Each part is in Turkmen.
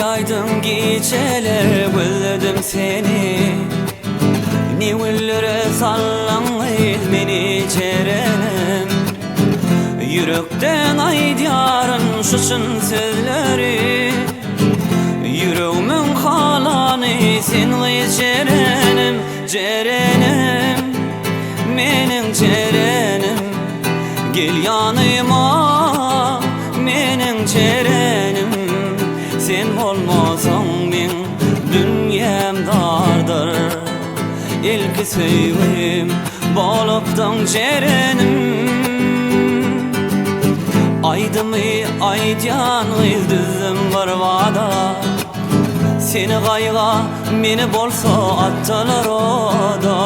Aý-aýdyň gijeler gözledim seni, Ne günlere saldyň gyz meni Jerenim. Ýürekden aýdýaryn şu çyn sözleri, Ýüregimiň halany sen gyz Jerenim, Jerenim, meniň Jerenim. Gel ýanyma meniň Jerenim, Sen bolmasaň meň dünýäm dardyr. Ilki söýgim bolupdyň Jerenim. Aýdymy aýdýan gyz düzdüm bir wada, Seni gaýga, meni bolsa atdylar oda.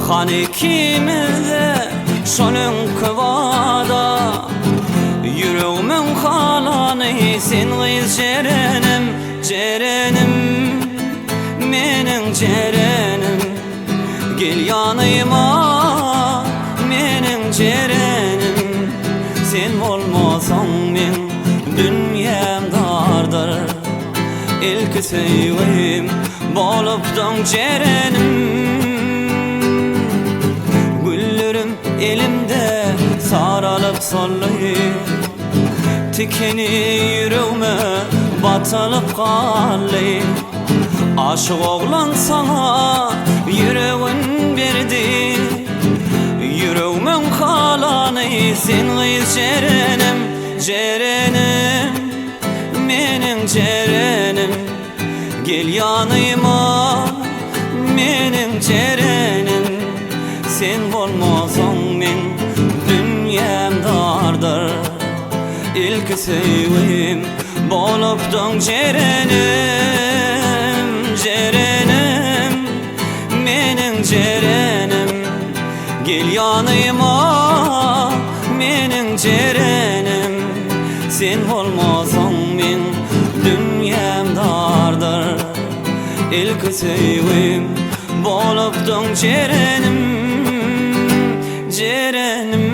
Hany ikimizde şol öňki wada, Ýüregimiň halany sen gyz Jerenim, Jerenim, meniň Jerenim. Gel ýanyma meniň Jerenim, Sen bolmasaň meň dünýäm dardyr. Ilki söýgim bolupdyň Jerenim. Güllerim elimde saralyp soldy, Tikeni ýüregime batylyp galdy. Aşyk oglan saňa ýüregin berdi, Ýüregimiň halany sen gyz Jerenim, Jerenim, meniň Jerenim. Gel ýanyma meniň Jerenim, Sen bolmasaň meň dünýäm dardyr. Ilki söýgim bolupdyň Jerenim, Jerenim, meniň Jerenim. Gel ýanyma meniň Jerenim, Sen bolmasaň meň dünýäm dardyr. Ilki söýgim bolupdyň Jerenim, Jerenim.